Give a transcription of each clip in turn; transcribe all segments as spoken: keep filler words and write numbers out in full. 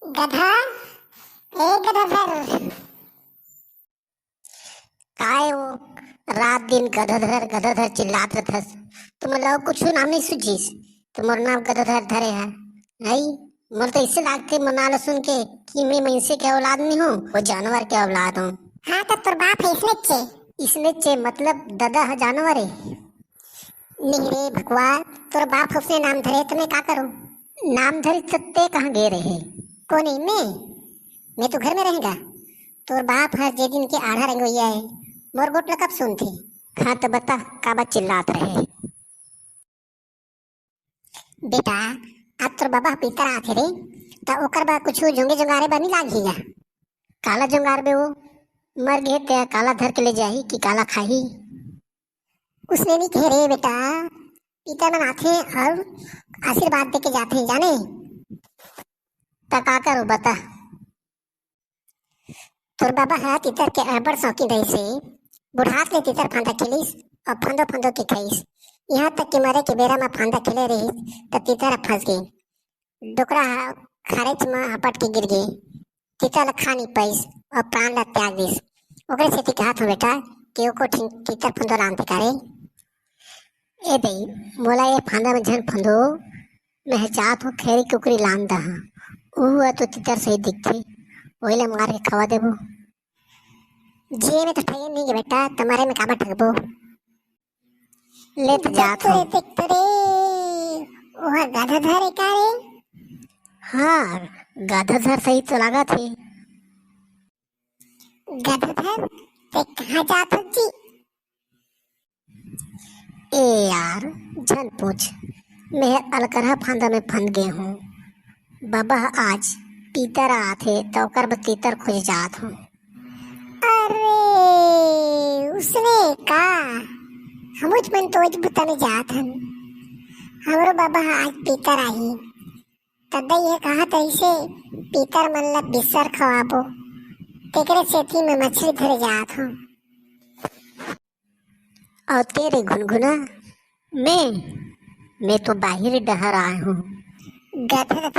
गधा, ए गधाधर। काय वो रात दिन गधाधर, गधाधर चिल्लात रथस? तुमन ला कुछु नाम नहीं सूझिस? तो मोर नाम गधाधर धरे है। नहीं, मोर तो इससे लागथे, मोर नाम ला सुन के, कि मैं मनुष्य के औलाद नहीं हूँ, वो जानवर के औलाद हूँ। हाँ, तो तोर बाप है इसने चे। इसने चे मतलब दादा है जानवर है। नहीं रे भगवान, तोर बाप उसने नाम धरे तो मैं का करूं? नाम धरे तो ते कहाँ गे रहे? कोनी मैं, मैं तो घर में रहेगा। तोर बाप हर जे दिन के आढ़ा रंगोइया है, मोर गोठ ल कब सुनथे? हाँ तो बता, काबर चिल्लात रहे? बेटा, आज तोर बाबा पीतर आथे रे, त ओकर बर कुछु जोंगे जोंगारे बर नहीं लागही या? काला जोंगार बे वो, मर गे ते काला धर के ले जाही कि काला खाही? उसने नहीं कहे रे बेटा, पीतर मन आथे और आशीर्वाद दे के जाथे, जाने? त का करो बता? तोर बाबा ह तीतर के अब्बड़ शौकीन रहिस हे। बुढ़ात ले तीतर फांदा खेलिस अउ फंदो फंदो के खाइस। इहां तक कि मरे के बेरा म फांदा खेले रहिस, त तीतर ह फंस गे। डोकरा ह खारेच म हपट के गिर गे। तीतर ल खा नी पाइस अउ प्राण ल त्याग दिस। ओकरे सेती कहत हंव बेटा कि एको ठिन तीतर फंदो लानते का रे। ए दई, मोला ए फांदा में झन फंदो, मैं जात हूँ खेरी कुकरी लान दहा। उहू ह तो तीतर सही दिखथे, ओही ला मार के खवा देबो। जिए में तो ठगे नहीं गे बेटा, त मरे में काबर ठगबो? ले तो जात हूँ। देख तो रे, ओहा गधाधर है का रे? हाँ, गधाधर सही तो लागत हे। गधाधर, ते कहाँ जात हो जी? ए यार, झन पूछ, मैं अलकरहा फांदा में फंद गे हूँ। बाबा ह आज पीतर आथे, त ओकर बर तीतर खोजे जात हूँ। अरे, उसने का? हमुच मन तो ओज बुता में जात हन। हमरो बाबा ह आज पीतर आही। त दई ह कहत रहिसे, पीतर मन ल बिस्सर खवाबो। तेकरे सेती मैं मछली धरे जात हूँ। अउ ते रे घुनघुना, मैं, मैं तो बाहिर डहर आए हूँ। गधर,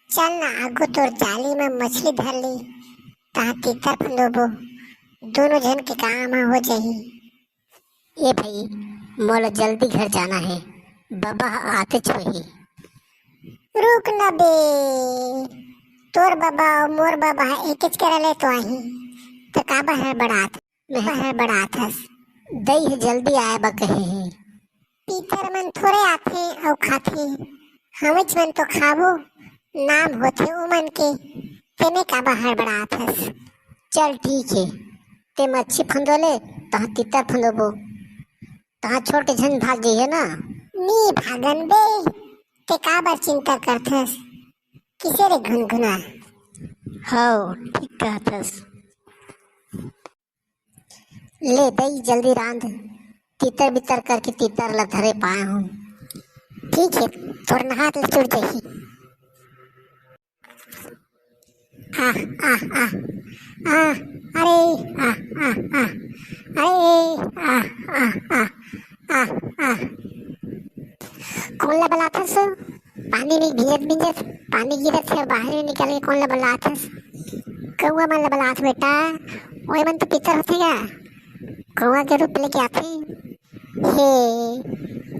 चल ना, आगू तोर जाली में मछली धर ली, तहाँ तीतर फंदोबो, दोनों झन के काम हो जाही। ए भाई, मोला जल्दी घर जाना है, बाबा आतेच होही। रुक ना बे, तोर बाबा अउ मोर बाबा एकेच करा ले तो आही, त काबर हड़बड़ात? महर बड़ाथस। दई ह जल्दी आए बर कहे हे। पीतर मन थोरे आथे अउ खाथे, हमच मन तो खाबो, नाम होथे उमन के, तेमे काबर हड़बड़ाथस? चल ठीक हे, ते मच्छी फंदो ले, तहाँ तीतर फंदोबो, तहाँ छोड़ के झन भाग जइहे ना। नी भागन बे, ते काबर चिंता करथस? किसे रे घुनघुना? हव, ठीक कहथस। ले दई जल्दी रांध, तीतर बितर करके तीतर ला धरे पाए हूँ। ठीक है, थोड़ा नहात ले चुड़ जाही। आह, आह, आह, आह, अरे, आह, आह, आह, अरे, आह, आह, आह, आह, आह। कोन ला बलाथस? पानी में भीजत भीजत पानी गिरत हे, बाहर में निकल के कोन ला बलाथस? कौआ मन ला बलाथ बेटा, ओए मन तो पीतर होथे गा, कौआ के रूप लेके आथे। हे,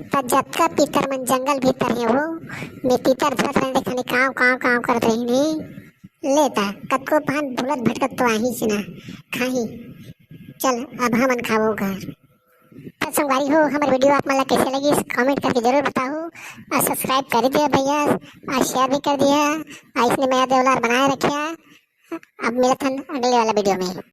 त जतका पीतर मन जंगल भीतर हे वो, मैं पीतर धरत रहे देखने काव काव काव करत रही नहीं। ले त कतको पान भुलत भटकत तो आही सिना खाही। चल अब हमन खाबो घर। त संगवारी हो, हमर वीडियो आप मन ला कैसे लगिस, कमेंट करके जरूर बताहू, और सब्सक्राइब कर दिया भैया, और शेयर भी कर दिया, और इसने मया देवलार बनाए रखिया। अब मिलत हन अगले वाला वीडियो में।